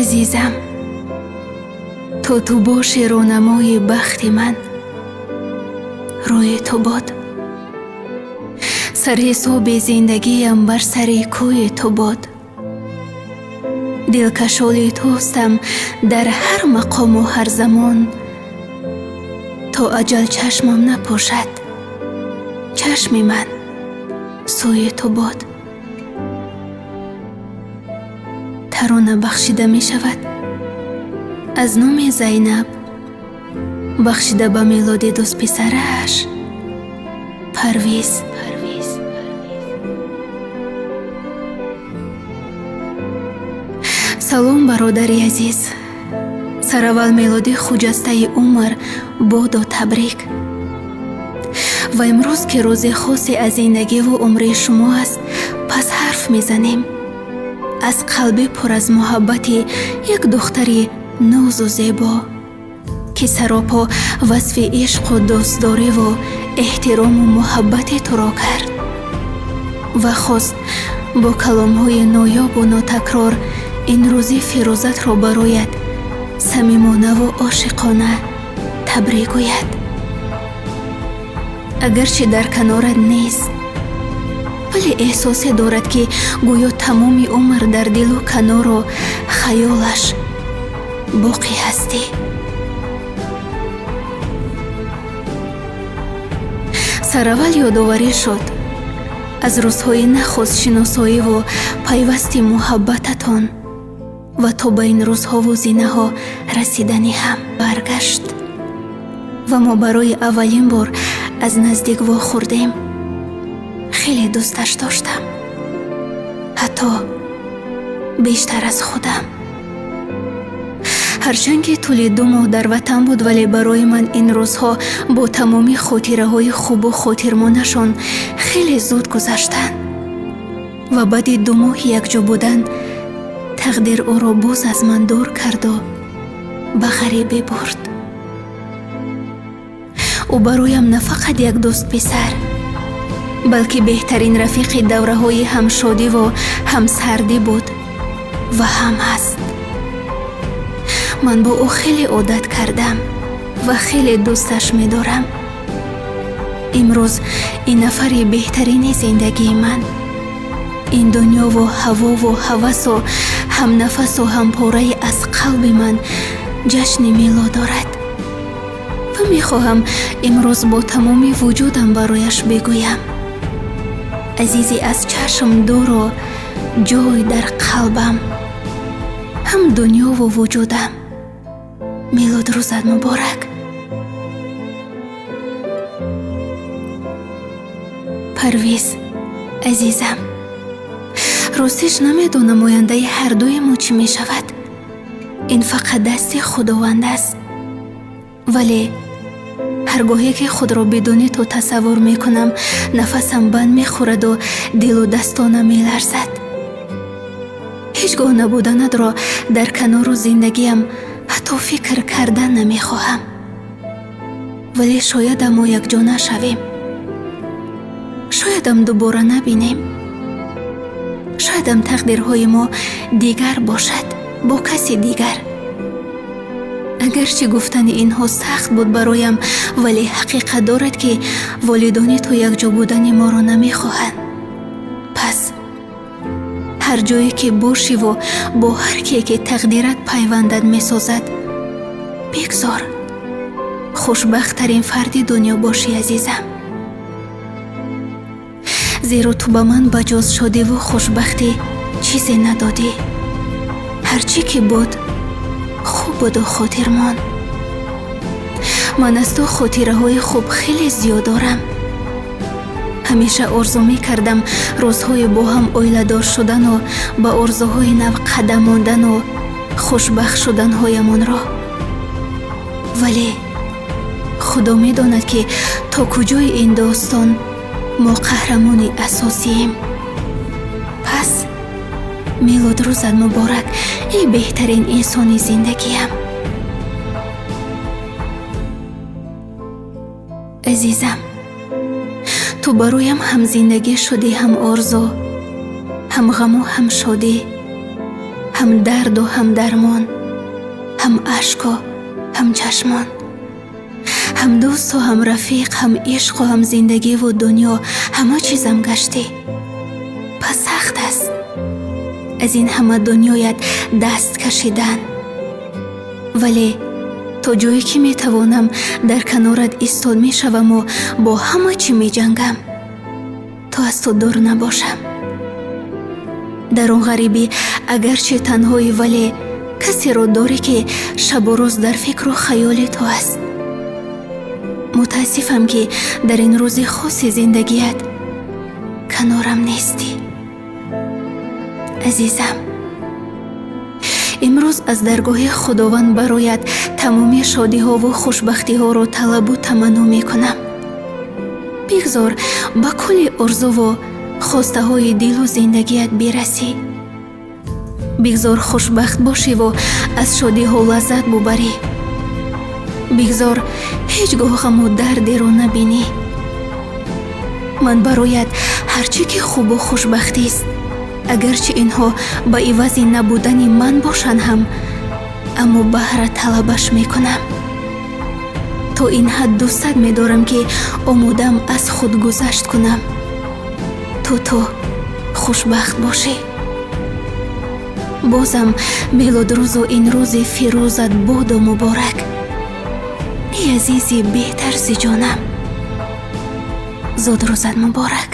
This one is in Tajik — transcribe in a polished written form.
Азизам, то ту боши рӯнамои бахти ман, рӯи ту бод. Сарҳисоби зиндагиям бар сари кӯи ту бод. Дилкашоли тӯстам дар ҳар мақому ҳар замон, то аҷал чашмам напӯшад, чашми ман сӯи ту бод. Тарона бахшида мешавад аз номи Зайнаб, бахшида ба мелоди дӯстписараш Парвиз. Салом, бародари азиз. Сараввал мелоди хуҷастаи умр боду табрик. Ва имрӯз, ки рӯзи хосе аз зиндагиву умри шумо аст, пас ҳарф мезанем аз қалби пур аз муҳаббати як духтари нозу зебо, ки саропо васфи ишқу дӯстдориву эҳтирому муҳаббати туро кард ва хост бо каломҳои ноёбу нотакрор ин рӯзи фирӯзатро барояд самимонаву ошиқона табрик гӯяд. Агарчи дар канорат нест, вале эҳсосе дорад, ки гӯё тамоми умр дар дилу канору хаёлаш боқӣ ҳастӣ. Сараввал ёдоварӣ шуд аз рӯзҳои нахуст шиносоиву пайвасти муҳаббататон ва то ба ин рӯзҳову зинаҳо расидани ҳам баргашт ва мо барои аввалин бор аз наздик вохӯрдем. Хеле дӯсташ доштам, ҳатто бештар аз худам. Ҳарчанд ки тӯли 2 моҳ дар ватан буд, вале барои ман ин рӯзҳо бо тамоми хотираҳои хубу хотирмонашон хеле зуд гузаштанд ва баъди 2 моҳи якҷо будан тақдир ӯро боз аз ман дур карду ба ғарибӣ бурд. Ӯ бароям на фақат як дӯстписар, балки беҳтарин рафиқи давраҳои ҳамшодиву ҳамсардӣ буд ва ҳам ҳаст. Ман бо ӯ хеле одат кардам ва хеле дӯсташ медорам. Имрӯз ин нафари беҳтарини зиндагии ман, ин дунёву ҳавову ҳавасу ҳамнафасу ҳампораи аз қалби ман ҷашни милод дорад ва мехоҳам имрӯз бо тамоми вуҷудам барояш бигӯям: азизи аз чашм дуру ҷой дар қалбам, ҳам дунёву вуҷудам, милод рӯзат муборак. Парвиз азизам, ростиш намедонам ояндаи ҳардуи мо чӣ мешавад. Ин фақат дасти Худованд аст. Вале ҳаргоҳе ки худро бидуни ту тасаввур мекунам, нафасам банд мехӯраду дилу дастонам меларзад. Ҳеҷ гоҳ набуданатро дар канору зиндагиам ҳатто фикр кардан намехоҳам. Вале шоядам мо якҷо нашавем, шоядам дубора набинем, шоядам тақдирҳои мо дигар бошад, бо каси дигар. Агарчи гуфтани инҳо сахт буд бароям, вале ҳақиқат дорад, ки волидони ту якҷо будани моро намехоҳанд. Пас ҳар ҷое ки бошиву бо ҳар кие ки тақдират пайвандат месозад, бигзор хушбахттарин фарди дунё бошӣ, азизам. Зеро ту ба ман ба ҷуз шодиву хушбахтӣ чизе надодӣ. Ҳар чӣ ки буд хуб буду хотирмон. Ман аз ту хотираҳои хуб хеле зиёд дорам. Ҳамеша орзу мекардам рӯзҳои бо ҳам оиладор шудану ба орзуҳои нав қадам мондану хушбахт шуданҳоямонро. Вале Худо медонад, ки то куҷои ин достон мо қаҳрамони асосием. Пас милод рӯзат муборак, эй беҳтарин инсони зиндагиям. Азизам, ту бароям ҳам зиндагӣ шудӣ, ҳам орзу, ҳам ғаму ҳам шодӣ, Ҳам дарду ҳам дармон, ҳам ашку ҳам чашмон, ҳам дӯсту ҳам рафиқ, ҳам ишқу ҳам зиндагиву дунё, ҳама чизам гаштӣ. Пас сахт аст аз ин ҳама дунёят даст кашидан, вале то ҷое ки метавонам, дар канорат истод мешаваму бо ҳама чӣ меҷангам, то аз ту дур набошам. Дар он ғарибӣ агарчи танҳоӣ, вале касеро дорӣ, ки шабу рӯз дар фикру хаёли ту аст. Мутаассифам, ки дар ин рӯзи хоси зиндагият канорам нестӣ. Азизам, имрӯз аз даргоҳи Худованд бароят тамоми шодиҳову хушбахтиҳоро талабу таманно мекунам. Бигзор ба кулли орзуву хостаҳои дилу зиндагият бирасӣ. Бигзор хушбахт бошиву аз шодиҳо лаззат бубарӣ. Бигзор ҳеҷ гоҳ ғаму дардеро набинӣ. Ман бароят ҳар чӣ ки хубу хушбахтист, агарчи инҳо ба ивази набудани ман бошанд ҳам, аммо баҳра талабаш мекунам. То ин ҳад дӯстат медорам, ки омодаам аз худ гузашт кунам, то ту хушбахт бошӣ. Бозам мелодрӯзу ин рӯзи фирӯзат боду муборак, эй азизи беҳтарзи ҷонам, зодрӯзат муборак.